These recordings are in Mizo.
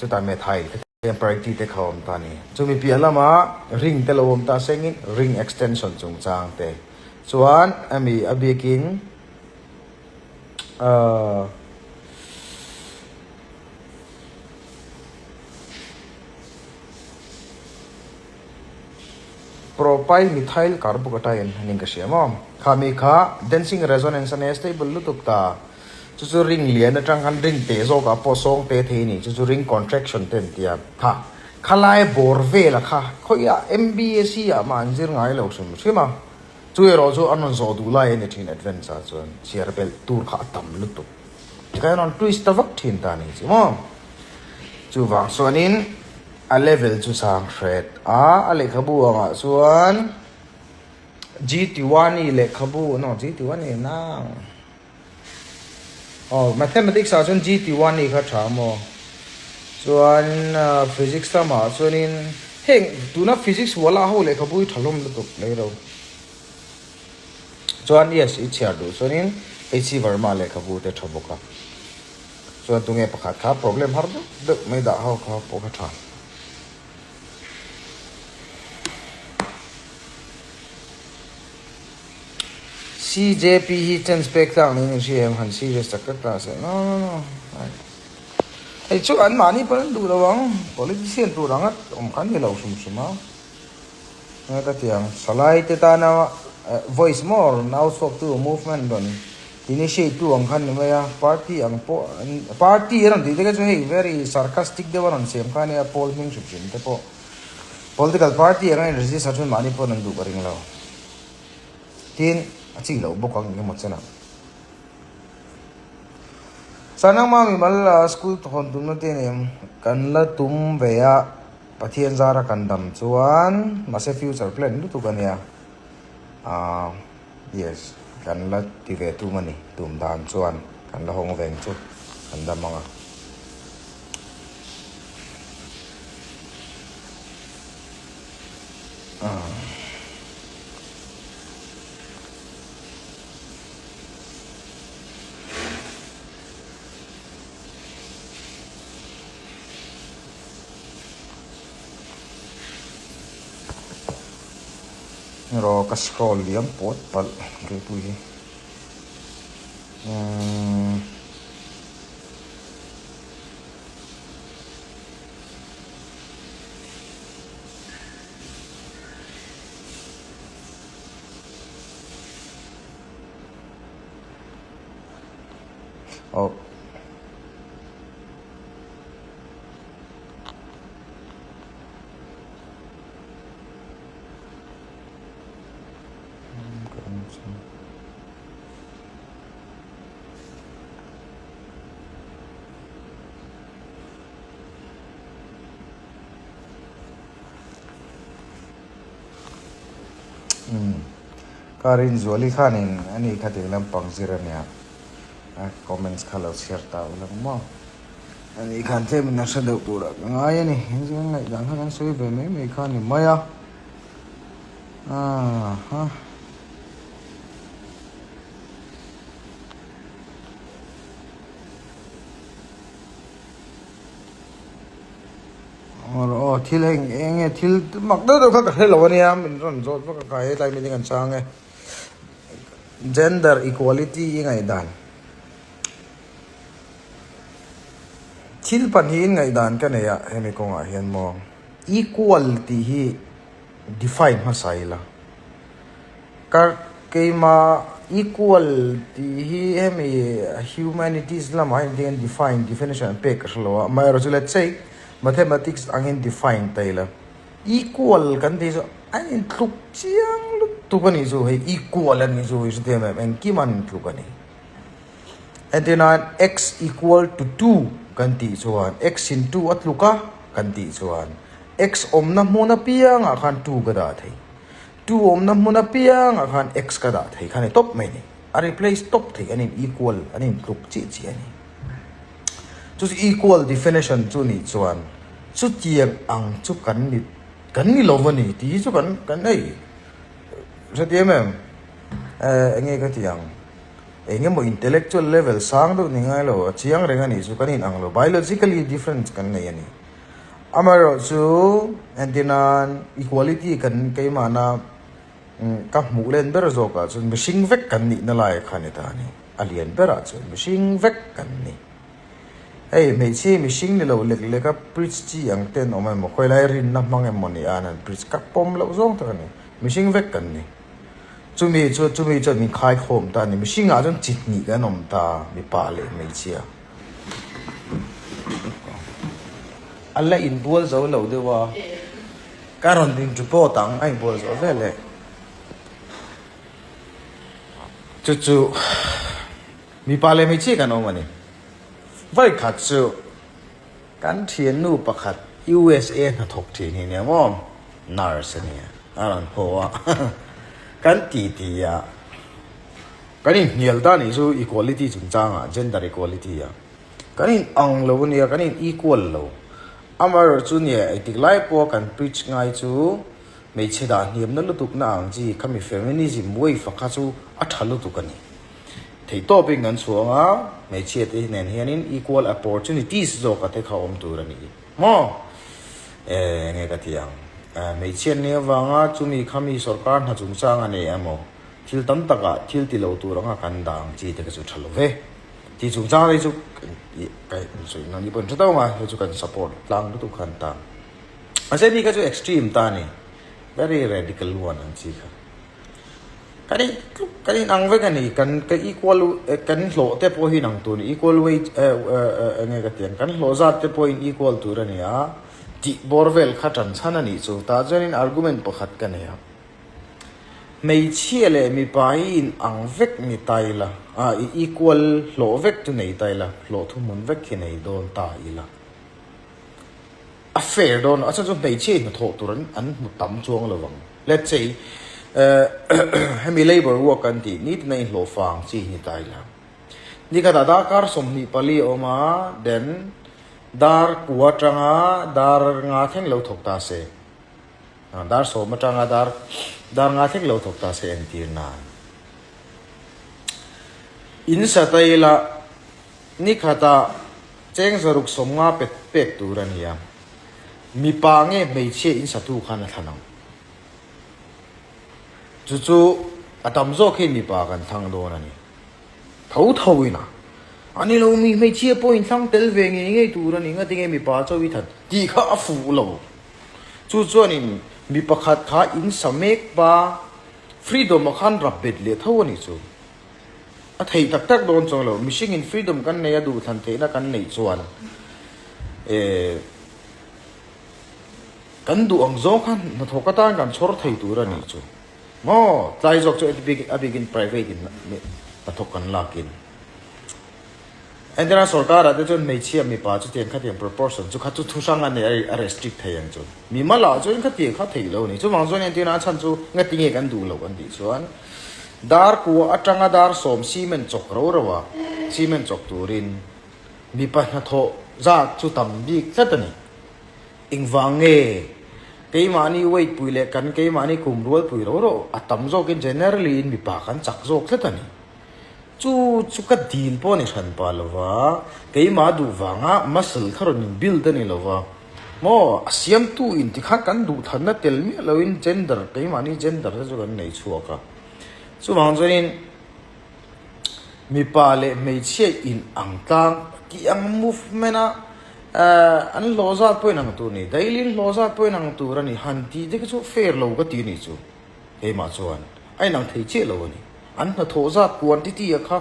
Chutah methyl te hian priority te kha a awm ta a ni. Chumi piah lamah ring te lo awm ta sengin ring extension chungchang te chuan hemi a bikin ahh Propyl methyl carbocation a ning ka hria maw? Kha mi kha dancing resonance a nia stable lutuk ta. Chu chu ring lian atang khan ring teh zawkah pawh sawng te thei a ni. Chu chu ring contraction te an ti a. Kha khalai bawr vela kha khawiah MBSE ah mah an zir ngai lo hrim hrim a. Chu erawh chu an rawn zawh duh lai a ni thin advance ah chuan chhiar belh tur kha a tam lutuk. Tikhan an rawn twist ta vak thin ta a ni chu maw? Chuvang chuanin. A level chu sang hret a, a lehkhabu angah chuan G-Tiwani lehkhabu, no, G-Tiwani nang. Oh, mathematics ah chuan G-Tiwani kha tha maw? Chuan physics lamah chuanin heng tuna physics wala ho lehkhabu hi tha hlawm lutuk lei lo. Chuan yes, i chhiar duh chuanin HC Verma lehkhabu te tha bawk a. Chuan tunge pakhat kha problem har deuh deuh mai dah ho kha pawh kha tha. CJP hi chance pek tlak niin an hria em han serious tak tak ta se no no no hei chu an mahni pawn an duh lo ang politician tur anga awm kha an ni lo hrim hrim a nge ka ti ang thalai te tana voice maw nau chhuak tu movement rawn Initiate tu ang khan ni mai a, party ang pawh an party a rawn tih te kha chu hei very sarcastic deuh a rawn siam kha ania pawl hming hrim hrim te pawh political party anga in register chuan mahni pawh an duh ka ring lo. Tin a chi loh bawk ang engemaw chen ah. Sanangma mimal school thawn tumna te nen kan la tum ve a, Pathian zara kan dam chuan mahse future plan lutuk ania. Ahh. Yes, kan la ti ve tum a ni. Tum dan chuan kan la hawng veng chu kan dam ang a. Erawh ka scroll liam pawt palh keipui hi umm aw. Ka Rinzuali khanin ani kha tih lampang zir ania a comments kha lo chhiar ta ula maw. Ani khan tlem in a hre deuh turah ka ngai a ni. Engzing ngaihdan kha kan sawi ve mai mai kha a ni mai a. Aha. Aw thil heng eng nge thil mak deuh deuh kha ka hre lo a nia min rawn zawt vak a kai hetlai meeting an chang e. Gender equality i ngaihdan. Thil pahnihin ngaihdan ka nei a hemi kawngah hian maw equal tih hi define hmasa ila ka keima equal tih hi hemi humanities lamah hian engtin define definition an pek ka hre lo a amaherawhchu let's say mathematics angin define ta ila equal kan tih chu an intluk chiang lutuk a nih chu hei equal a nih chu hei hrethiam em engkim an intluk a ni. Entirnan x equal to 2 kan tih chuan x in 2 a tluk a kan tih chuan x awmna hmun apiangah khan 2 ka dah thei. 2 awmna hmun apiangah khan x ka dah thei kha ni tawp mai ni. A replace tawp thei an in equal an in tluk chiah chiah a ni. Chu chu equal definition chu nih chuan chutiang ang chu kan ni kan ni lo a ni tih hi chu kan kan ei hrethiam em? Enge ka tih ang? Eng emaw intellectual level sang deuh ni ngai lo, a chiang reng a nih chu kan inang lo, biologically difference kan nei a ni. Amaherawhchu entirnan equality kan keimahna ka hmuh len ber zawkah chuan mihring vek kan nihna lai kha a ni ta a ni. A lian berah chuan mihring vek kan ni. Hei hmeichhia mihring ni lo lek leka preach chi ang te an awm emaw khawilai rinna hmang emaw ni a an han preach ka pawm loh zawng tak a ni. Mihring vek kan ni. Chumi chu chumi chuan min khaikhawm ta a ni. Mihringah chuan chi hnih kan awm ta mipa leh hmeichhia. A la inbual zo lo deuh a, ka rawn in report ang a inbual zawh vel e. Chu chu mipa leh hmeichhia kan awm a ni. Vawikhat chu kan thiannu pakhat USA hnathawk thin hi nia maw, nurse a nia, a rawn haw a, kan titi a. Kan inhnial ta nih chu equality chungchangah, gender equality ah. Kan in ang lo ania, kan in equal lo. Amaherawh chu nia engtik lai pawha kan preach ngai chu hmeichhe dah hniamna lutukna ang chi khami feminism wave a kha chu a tha lutuk a ni. Theihtawpin kan chhuang a, hmeichhia te nen hianin equal opportunities zawka te kha awm tur a ni maw? Enge ka ti ang, hmeichhia nih avanga chumi khami sorkar hna chungchang a nei emaw? Thil tam takah thil ti lo tur anga kan dah ang chi te kha chu tha lo ve. Ti chungchang rei chu ka sawi nang ni pawhin tha tawng a, hei chu kan support tlang lutuk khan ta. Mahse mi kha chu extreme ta a ni, very radical one ang chi kha. Kan in tluk kan in ang vek a ni, kan ka equal kan hlawh te pawh hi inang tur a ni, equal wage enge ka ti ang, kan hlawh zat te pawh in equal tur a ni a, tih bawr vel kha tan chhan a nih chu. Tah chuanin argument pakhat ka nei a. Hmeichhia leh mipa hi in ang vek ni ta ila, ah i equal hlawh vek chu nei ta ila, hlawh thuhmun vek hi nei dawn ta ila. A fair dawn lo, a chhan chu hmeichhia hnathawh tur an an hmu tam chuang lo vang. Let's say eh hemi labour work kan tih nitin a inhlawh fang chi hi ni ta ila. Nikhatah darkar 24 a awm a, then dar kua atanga dar nga thleng lo thawk ta se. Dar sawm atanga dar dar nga thleng lo thawk ta se entir nan. In sataila ni khata cheng zaruk sawm nga pet pek tur a ni a. Mipa nge hmeichhia in satu khan a thlan ang. Chu chu a tam zawk hian mipa kan thlang dawn a ni. Tho tho in a. A ni lo mi hmeichhia pawh in thlang tel ve ngei ngei tur a ni. Ngatinge mipa chaw i that tih kha a fuh lo. Chu chuanin mi pakhat kha in sa mek pa freedom a khan rap bet leh tho a nih chu. A theih tak tak dawn chuang lo. Mihringin freedom kan nei a duhthlan theihna kan neih chuan eh kan duh ang zawng kha hnathawk atan kan chhawr thei tur a nih chu. Maw tlai zawk chu a bikin private in hnathawk kan lakin. Entirna sorkarah te chuan hmeichhia mipa chutiang khatiang proportion chu kha chu thu hrang a nei a restrict thei ang chu. Mimal ah chuan khatiang kha theih lo a ni. Chuvang chuan entirna a chhan chu ngatinge kan duh loh kan tih chuan dar kua atanga dar sawm cement chawk ro ro a cement chawk turin mipa hnathawh zat chu tam bik tlat a ni. Engvang nge keimahni weight pui leh kan keimahni kum rual pui ro ro a tam zawkin generally in mipa kan chak zawk tlat a ni. Chu chu ka dil pawh a ni hran pah lo va, keimah duh vanga muscle kha rawn in build a ni lo va, maw a siamtu in tikhan kan duhthanna tel miah loin gender keimahni gender te chu kan nei chhuak a. Chuvang chuanin mipa leh hmeichhia in ang tlang tih ang movement a an hlawh zat pawh inang tur a ni, daily in hlawh zat pawh inang tur a ni han tih te kha chu fair lo ka ti a nih chu. Keimah chuan a inang thei chiah lo a ni. An hnathawh zat quantity a kha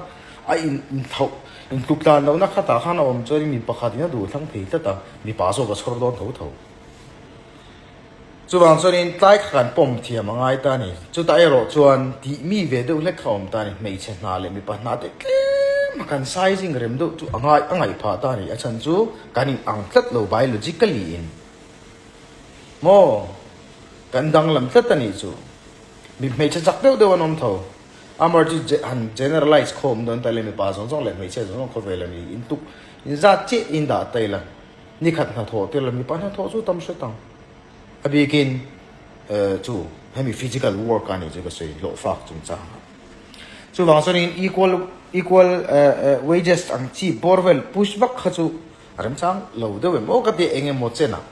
a in inthlauh intluk tlan lohna khatah khan a awm chuan mi pakhatin a duh thlang thei tlat a, mipa zawk a chhawr dawn tho tho. Chuvang chuanin tlai kha kan pawm thiam a ngai ta a ni. Chutah erawh chuan tih mi ve deuh hlek kha a awm ta a ni. Hmeichhe hna leh mipa hna te tlem a kan sizing rem deuh chu a ngai a ngaih phah ta a ni. A chhan chu kan in ang tlat lo biologically in. Maw? Kan danglam tlat a nih chu. Mi hmeichhe chak deuh deuh an awm tho. Amar chu han generalize khawm dawn ta le mipa zawng zawng leh hmeichhia zawng zawng khawvel a ni. In tuk in zat chiah in dah ta ila. Nikhat hnathawh tir la mipa hnathawh chu tam hret ang. A bikin chu hemi physical work a nih chu ka sawi hlawhfak chungchang ah. Chuvang chuanin equal. equal wages ang chi bawr vel push vak kha chu a remchang lo deuh em aw ka ti eng emaw chen ah.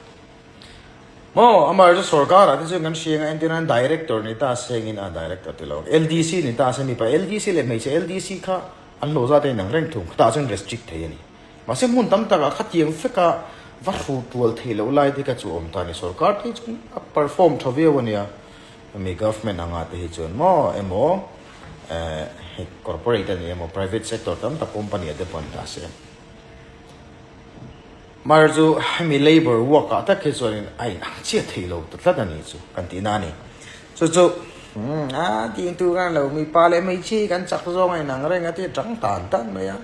Maw amaherawhchu sorkar ah te chuan kan hria anga entir nan director ni ta sengin a director ti lo ang LDC ni ta se mipa LDC leh hmeichhe LDC kha an hlawh zat a inang reng thung khutah chuan restrict thei a ni. Mahse hmun tam takah khatiang feka va hru tual theih loh lai te kha chu awm ta a ni. Sorkar te hi chuan a perform tha viau a nia. Hemi government anga te hi chuan maw emaw eh hei corporate a ni emaw private sector tam tak company ah te pawh an ta se. Mar chu hemi labour work ah tak hi chuanin a in ang chiah thei lo ta tlat a ni chu kan tihna a ni. Chu chu umm a tih tur a lo mipa leh hmeichhia hi kan chak zawng a inang reng a ti tang tan tan mai a.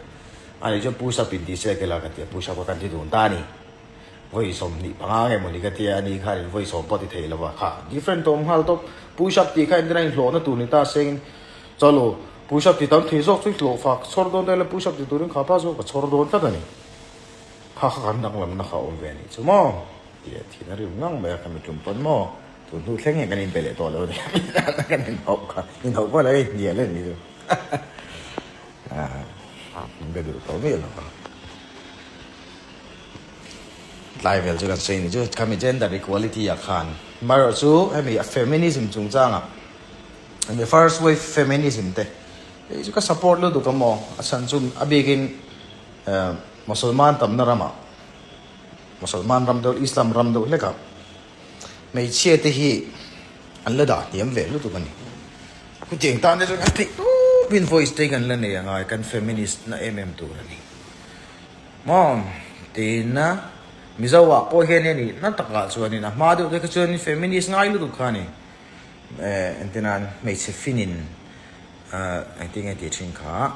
A ni chuan push up in ti se kela ka ti a, push up kha kan ti dun ta a ni. Vawi 25 nge mawni ka tia, ani khanin vawi sawm pawh ti thei lo va, kha different awm nghal tawp. Push up tih kha entir a inhlawhna tur ni ta sengin chawlh push up ti tam thei zawk chu i hlawh fak chhawr dawn ta ila push up ti turin kha pa zawk ka chhawr dawn tlat a ni. Kha kha kan danglamna kha awm ve a nih chu maw? Tia thin a rim ngang mai a, ka mi tum pawn maw? Tun hnu thleng hian kan inbe leh tawh lo a ni, kan inhauh kha inhauh pawh lo inhnial a nih chu. Min be duh tawh miah lo va. Tlai vel chu kan sawi ni chu khami gender equality ah khan marawh chu hemi a feminism chungchangah hemi first wave feminism te hei chu ka support lutuk a maw a chhan chu a bikin eh Mosolman tamna ramah Mosolman ram deuh Islam ram deuh hlekah Hmeichhia te hi an la dah hniam ve lutuk a ni. Chutiang tan te chuan kan theih tawpin voice te kan la nei a ngai, kan feminist na em em tur a ni. Maw? Tiin a Mizo ah pawh hian hei ni na takah chuanin a hma deuh te kha chuan feminist ngai lutuk kha a ni. Eh engtin hmeichhe finin ah engtin nge tih thin kha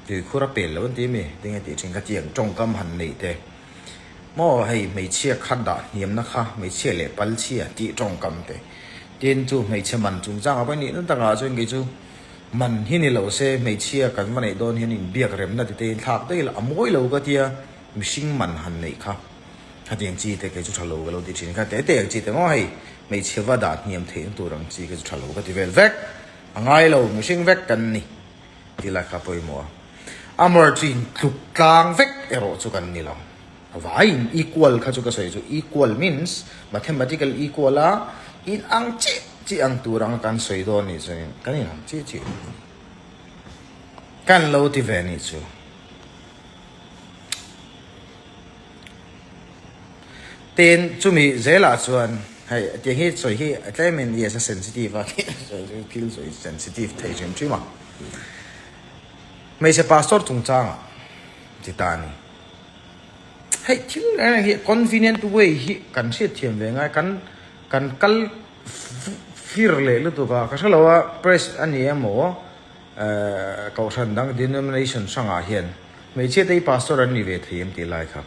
tuikhur a pel lo an ti a mi? Engtin nge tih thin kha tiang tawngkam han neih te. Maw hei hmeichhia kha dah hniamna kha hmeichhia leh palchhia tih tawngkam te tin chu hmeichhe man chungchangah pawh nihna takah chuan kei chu man hi ni lo se hmeichhia kan va neih dawn hian inbiak remna ti te in thlak daih la a mawi lo ka tia mihring man han neih kha khatiang chi te kei chu tha lo ka lo ti thin kha te te ang chi te maw hei hmeichhe va dah hniam theihna tur ang chi kha chu tha lo ka ti vel vek a ngai lo mihring vek kan ni tih lai kha pawimawh a. Amar chu in tluk tlang vek erawh chu kan ni lo. A vaiin equal kha chu ka sawi chu equal means mathematical equal a in ang chiah chiah ang tur anga kan sawi dawn nih chuan kan in ang chiah chiah lo. Kan lo ti ve nih chu. Tin chumi zelah chuan hei tiang hi sawi hi tlemin yes a sensitive a thil sawi sensitive thei hrim hrim a. Hmeichhe pastor chungchangah ti ta a ni. Hei thil reng reng hi convenient way hi kan hriatthiam ve ngai kan kan kal fir leh lutuk a ka hrelo a press a ni emaw eh kohhran dang denomination hrangah hian hmeichhia te hi pastor an ni ve thei em tih lai kha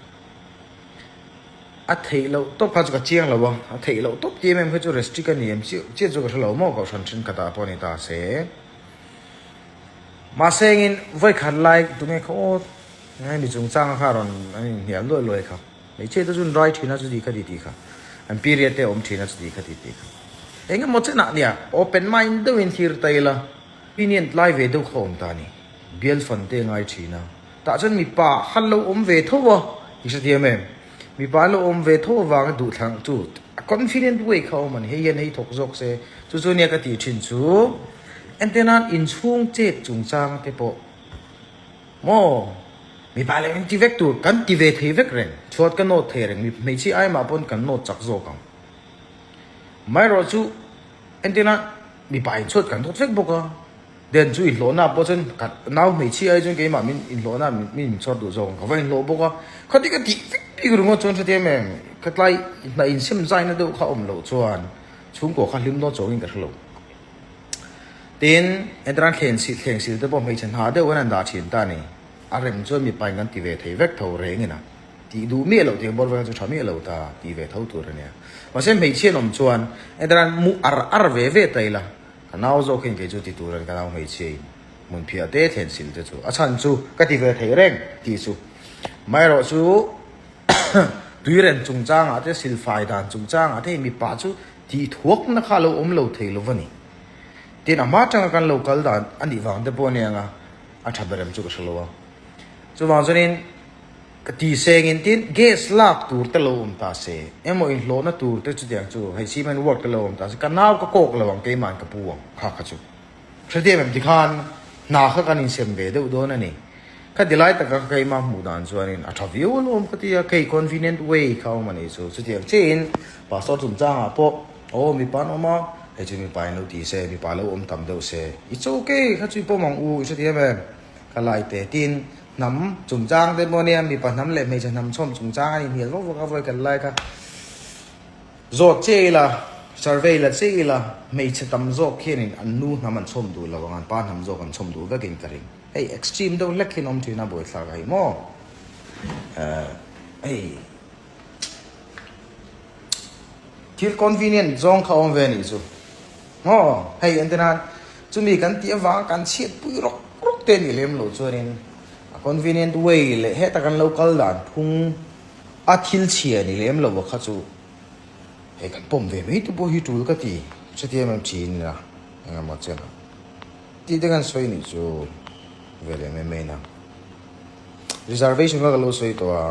a theih loh tawp kha chu ka chiang lo a a theih loh tawp tih em em kha chu restrict a ni em chiah chiah chu ka hrelo maw kohhran thenkhatah pawh a ni ta se. Mahse engin vawikhat lai tunge kha aw hemi chungchanga kha rawn an inhnial luai luai kha. Hmeichhia te chu an rai thin a chuti kha ti tih kha. An period te a awm thin a chuti kha ti tih kha. Engemaw chenah nia open mind deuhin thlir ta ila opinion tlai ve deuh kha awm ta a ni. Bial fan te a ngai thin a. Tah chuan mipa kha lo awm ve tho a, i hrethiam em? Mipa an lo awm ve tho avanga duhthlang chu a confident way kha awm a ni. Hei hian hei thawk zawk se chu chu nia ka tih thin chu entir nan inchhung chet chungchang te pawh maw mipa leh min ti vek tur kan ti ve thei vek reng chhuat ka nawt thei reng hmeichhia ai mah pawn kan nawt chak zawk ang. Amaherawh chu entir nan mipa in chhuat kan nawt vek bawk a. Den chu inhlawhna pawh chuan ka nau hmeichhia ai chuan keimah min inhlawhna min inchhawr duh zawk ang ka va inhlawh bawk a, khati ka tih vek bik ringawt chuan hrethiam em ka tlai hna insem zaina deuh kha awm loh chuan chhungkua kha hlim dawn chauhin ka hrelo. Tin, entirang thleng sil thleng sil te pawh hmeichhe hna deuh an han dah thin ta a ni, a rem chuan mipa in kan ti ve thei vek tho rengin a, tih duh miah loh tiang bawr vek chu tha miah lo ta tih ve tho tur a nia. Mahse hmeichhia an awm chuan entirang mu ar ar ve ve ta ila, Ka nau zawk hian kei chu ti turin ka nau hmeichhia in hmun phiah te thlen sil te chu a chhan chu ka ti ve thei reng tih chu amaherawh chu tuiren chungchangah te silfai dan chungchangah te mipa chu tih thuakna kha a lo awm lo thei lo va ni. Tin a hma atanga kan lo kal dan a nih vang te pawh a nia nga. A tha ber em chu ka hre lo a. Chuvang chuanin ka ti sengin tin gas lak tur te lo awm ta se emaw inhlawhna tur te chutiang chu hei cement work te lo awm ta se ka nau ka kawk lo ang keimah in ka pu ang kha kha chu. Hrethiam em tikhan hna kha kan insem ve deuh dawn a ni. Kha ti lai taka ka keimah hmuh dan chuanin a tha viau alawm ka ti a, kei convenient way kha awm a ni chu. Chutiang chiahin pastor chungchangah pawh aw mipa an awm a, hei chu mipa in lo ti se, mipa lo awm tam deuh se, it's okay kha chu i pawm ang u i hrethiam em? Ka lai te tin hnam chungchang te pawh nia mipa hnam leh hmeichhe hnam chhawm chungchang a inhnial vak vak a vawi kan lai kha. Zawt che ila, survey la che ila, hmeichhe tam zawk hianin an nu hnam an chhawm duh lo ang, an pa hnam zawk an chhawm duh vekin ka ring. Hei extreme deuh hlek hian awm thin a buaithlak a hei maw? Eh, hei thil convenient zawng kha awm ve anih chu. Maw? Hei ente nan chumi kan tih avanga kan chhiatpui rawk rawk te anih lem loh chuanin a convenient way leh heta kan lo kal dan phung a thil chhia ni lem lo kha chu hei kan pawm ve mai te pawh hi tul ka ti hretia em em thin ila engemaw chen ah tih te kan sawi nih chu ve leh mai mai na reservation kha ka lo sawi tawh a.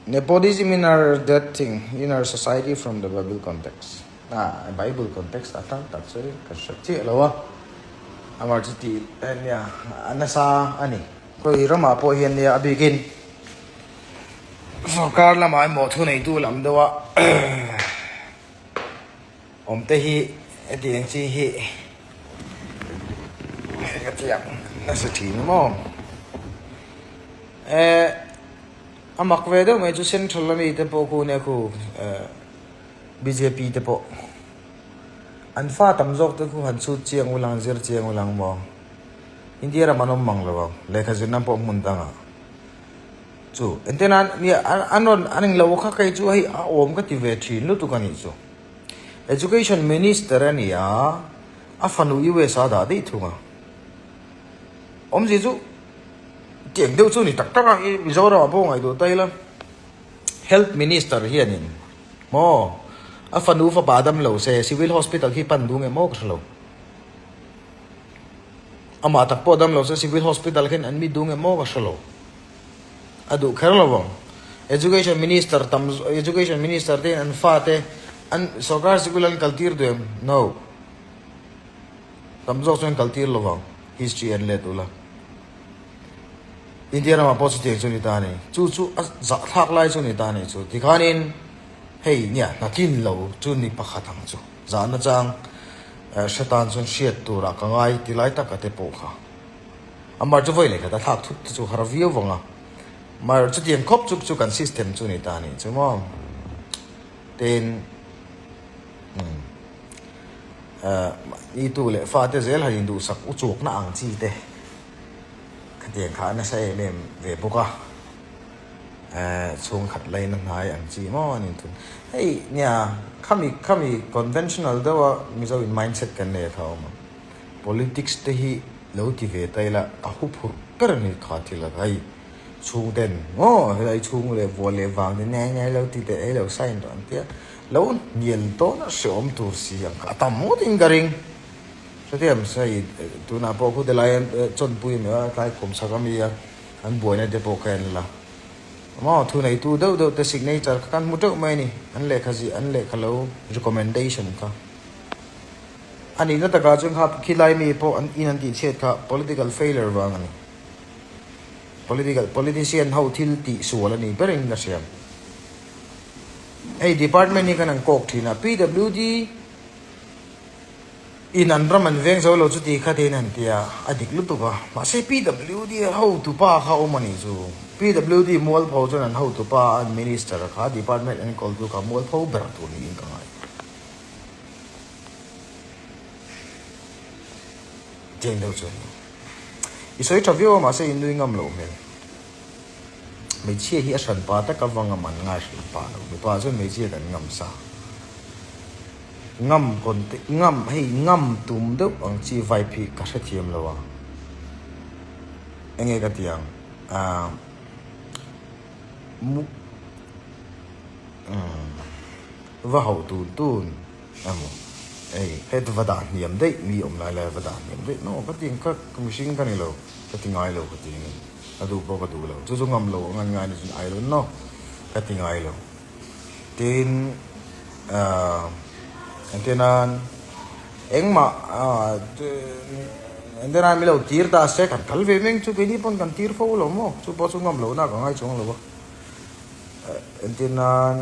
Nepotism in our that thing in our society from the bible context ah bible context a tang tak chu ka hre chiah lo a amah chu tih nia a nasa a ni khawi ramah pawh hian nia a bikin sorkar lamah emaw thuneitu lam deuha awm te hi hetiang chi hi ka chiang nasa thin maw eh. A mak ve deuh mai chu Central ami te pawh khu nia khu bjp te pawh an fa tam zawk te khu han chhut chiang ulang zir chiang ulang maw India ram an awm mang lo ang lehkha zirna pawh hmun dangah chu ente nan nia an rawn an englo kha kei chu hei a awm ka ti ve thin lutuk a nih chu Education Minister a ni a a fanu US a dah daih thung a awmzia chu. Tiang deuh chu ni tak tak a, i Mizoram ah pawh ngaihtuah ta ila Health Minister hianin maw a fanu fapa dam lo se Civil Hospital khi pan duh nge maw ka hre lo. Amah tak pawh dam lo se Civil Hospital khian an mit duh nge maw ka hre lo. A duh kher lo vang. Education Minister tam Education Minister te hian an fate an sorkar sikul an kaltir duh em? No. Tam zawk chuan kaltir lo vang. History an let ula. India ramah pawh chutiang chu a ni ta a ni. Chu chu a zahthlak lai chu a ni ta a ni chu. Tikhanin hei nia hna tlin lo chu ni pakhat ang chu. Zahna chang hre tan chuan hriat turah ka ngai ti lai taka te pawh kha. Amar chu vawi leh khat a thlak thut te chu har viau vang a. Mar chutiang khawp chu chu kan system chu a ni ta a ni chu maw. Tin umm. Nitu leh fate zel han induhsak u chukna ang chi te khatiang kha a nasa em em ve bawk a, chhungkhat laina hnai ang chi maw an inthun. Hei nia khami khami conventional deuha Mizo in mindset kan nei a kha a awm ang. Politics te hi lo ti ve ta ila ka huphurh ber a ni kha thil a hei. Chhungten maw helai chhung leh vuah leh vang te ngai ngai lo ti teh ei lo sign tawh an tia lo hnial dawn a hreawm tur si ang kha a tam ngawt in ka ring hrethiam hei tunah pawh khu tilai an chawnpui a nia tlai khawm chhak ami a an buaina te pawh kha en la maw thuneitu deuh deuh te signature kha kan hmu teuh mai a ni an lehkha zih an lehkha lo recommendation kha a nihna takah chuan kha khilai mi pawh an in an tihchhiat kha political failure vang a ni. Political politician ho thil tih sual a ni berin ka hria. Hei department hi kan han kawk thin a, PWD in an ram an veng zo lo chu ti kha tiin an ti a, a dik lutuk a. Mahse PWD hotupa kha awm a nih chu. PWD mualpho chuan an hotupa an minister kha department enkawltu kha mualpho ber tur niin ka ngai. Tiang deuh chu a ni. I sawi tha viau a mahse i nui ngam loh hmel. Hmeichhia hi a hran pa tak a va ngam an ngai hran pa lo. Mipa chuan hmeichhia kan ngam sa. Ngam kawn te ngam hei ngam tum deuh ang chi vibe hi ka hrethiam lo a. Enge ka ti ang ah mu umm va hauh tun tun emaw. Hei het va dah hniam daih mi awm lai lai va dah hniam daih no ka ti ang kha ka mihring ka ni lo ka ti ngai lo ka ti ang ka duh pawh ka duh lo chu chu ngam lo ang an ngai ni chuan I don't know ka ti ngai lo tin ahh engtin nan engmah ahh engtin nan min lo tir ta se kan kal ve meng chu keini pawn kan tir fo lo maw chu pawh chu ngam loh na ka ngai chuang lo a engtin nan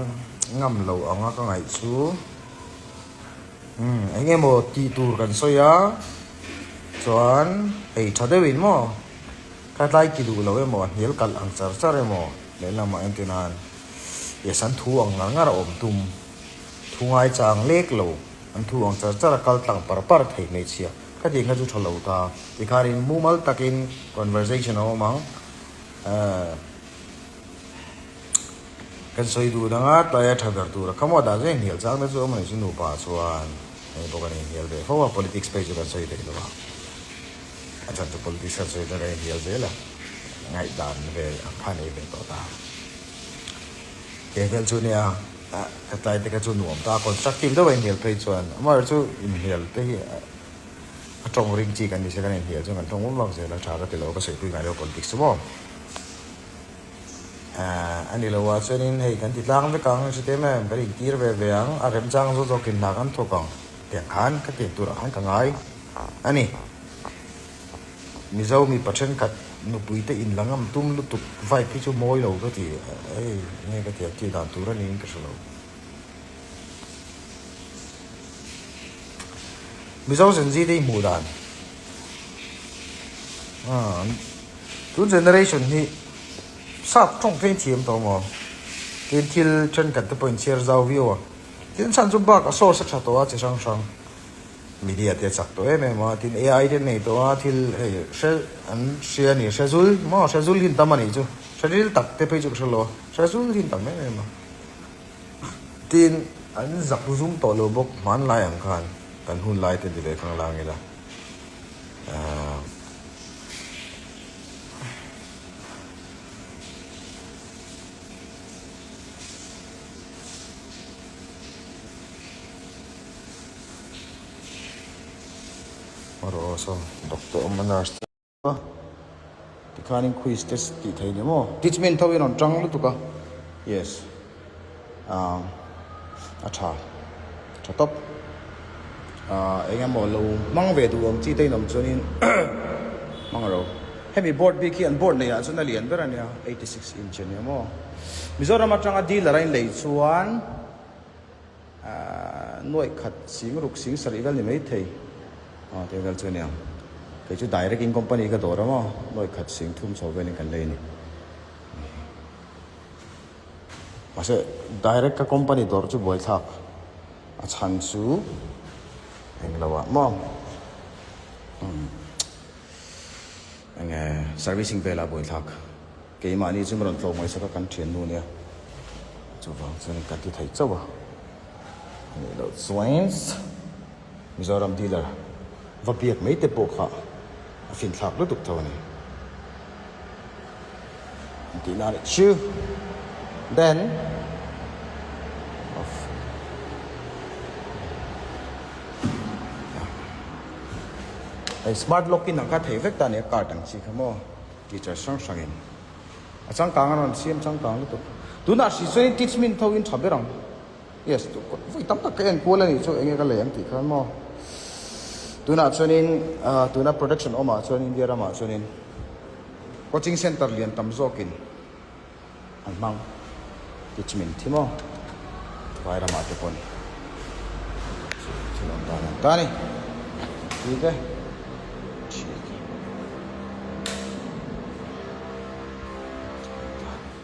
ngam loh anga ka ngaih chu. Umm eng emaw tih tur kan sawi a, chuan hei tha deuhin maw ka tlai ki duh lo emaw a hnial kalh ang char char emaw lehlamah entir nan yes an thu ang ngar ngar a awm tum, thu ngaichang lek lo an thu ang char char a kal tlang par par thei hmeichhia ka tih kha chu tha lo ta tikhanin mumal takin conversation a awm ang ahh. Kan sawi duh dang a, tlai a tha ber tur a kha maw dah zeng hnial chang te chu awm a ni chu nupa chuan hei bawk a ni hnial ve fo a, politics phei chu kan sawi thei lo a, a chhan chu politics kan sawi chuan kan inhnial zel a, ngaihdan vel ang kha nei ve tawh ta. He vel chu nia ka tlai te kha chu nuam ta, constructive deuh a inhnial phei chuan amaherawhchu chu inhnial te hi a tawng ring chi kan ni se kan inhnial chuan kan tawng vak vak zel a, tha ka ti lo ka sawipui ngai lo politics chu maw. A ni lo a, chuanin hei kan ti tlang vek ang, hre em em, kan intir ve ve ang, a remchang zawk zawkin hna kan thawk ang tiang khan ka tiang turah khan ka ngai a ni. Mizo mipa thenkhat nupui te in la ngam tum lutuk vibe hi chu mawi lo ka ti, hei nge ka ti a tih dan tur a niin ka hre lo. Mizo Gen-Z te hi hmuh dan Tun generation hi sap tawng phei thiam tawh maw? Tin thil thenkhat te pawh inchhiar zau viau a, tin chhan chu bak a source a tha tawh a chi hrang hrang media te a chak tawh em em a, tin AI te nei tawh a thil hei hre an hria a ni hre zul maw hre zul hin tam a nih chu hre ril tak te phei chu ka hre lo a hre zul hin tam em em a, tin an zak zum tawh lo bawk hmanlai ang khan kan hun lai te ni ve khang lang ila. Rawh saw doctor awm a nurse te a tikhanin quiz te tih theih ni maw teachment tho in rawn tang lutuk a yes ah a tha tha tawp ah eng emaw lo hmang ve duh ang chi te in awm chuanin hmang ro hemi board bik hi an board neih ah chuan a lian ber a nia 86 inch a nia maw Mizoram atanga dealer a inlei chuan ah nuaih khat sing ruk sing sarih vel ni mai thei ah tih vel chu a nia kei chu direct in company ka dawr a maw nuaih khat sing thum chho velin kan lei a ni. Mahse direct ka company dawr chu buaithlak a chhan chu englo ah maw umm enge servicing velah buaithlak keimahni chu min rawn tlawh mai sak a kan thiannu nia chuvang chuan kan ti thei chauh a anih loh chuan Mizoram dealer va biak mai te pawh kha a finthlak lutuk tho a ni. Tih na leh chu then off hei smart lock in ang kha thei vek ta a ni a card ang chi kha maw teacher hrang hrang in a changkang a rawn siam changkang lutuk tunah hri chuan in teach min tho in tha ber ang. Yes, vawi tam tak ka en kual a nih chu enge ka lei ang tih khan maw. Tunah chuanin tuna production awmah chuan India ramah chuanin coaching center lian tam zawkin an hmang teachment hi maw vai ramah te pawn thil awm dan an ta a ni. Tih te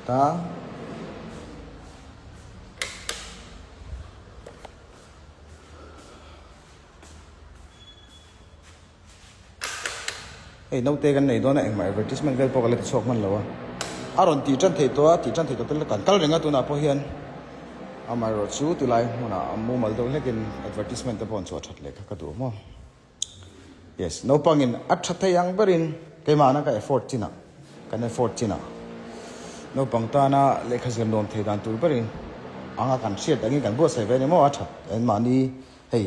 ta. Hei naute kan nei dawn a engmah advertisement vel pawh ka la ti chhuak hman lo a a rawn tih tan thei tawh a tih tan thei tawh te kan kal reng a tunah pawh hian amaherawh chu tilai hmunah a mumal deuh hlekin advertisement te pawh an chhuah that leh kha ka duh maw. Yes, naupangin a tha thei ang berin keimahna ka effort chinah, kan effort chinah naupang tana lehkha zir nuam thei dan tur berin anga kan hriat angin kan buatsaih ve a ni maw a that en mahni hei.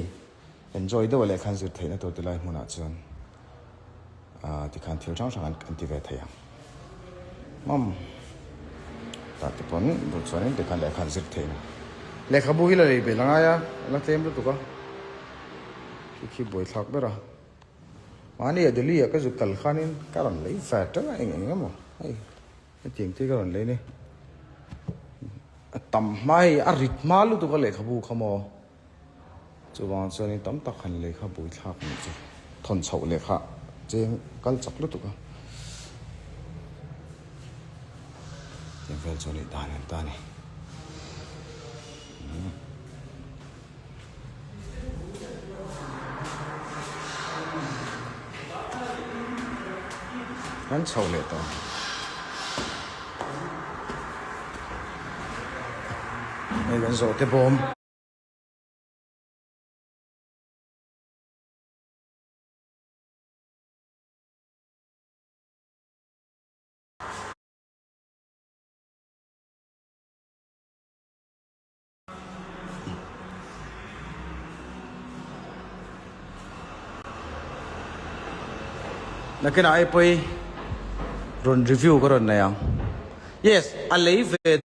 Enjoy deuh a lehkha an zir theihna tur tilai hmunah chuan tikhan thil hrang hrang an ti ve thei ang. Mam tah te pawn duh chuanin tikhan lehkha an zir thei ang. Lehkhabu hi la lei belh a ngai a, a la tlem lutuk a, khi khi buaithlak ber a. Mahni ah Delhi ah ka zuk kal khanin ka rawn lei ve teuh a eng eng emaw hei hetiang te hi ka rawn lei ni. A tam hma hei a rit hma lutuk a lehkhabu kha maw. Chuvang chuanin tam tak han lei kha buaithlak a nih chu. Thawn chhoh leh kha cheng kal chak lutuk a. Tiang vel chu a nih dan an ta a ni. Kan chhoh leh tawh. Hei kan zawhte bawm. Nakinah ai pawi rawn review ka rawn nei ang. Yes, a lei ve.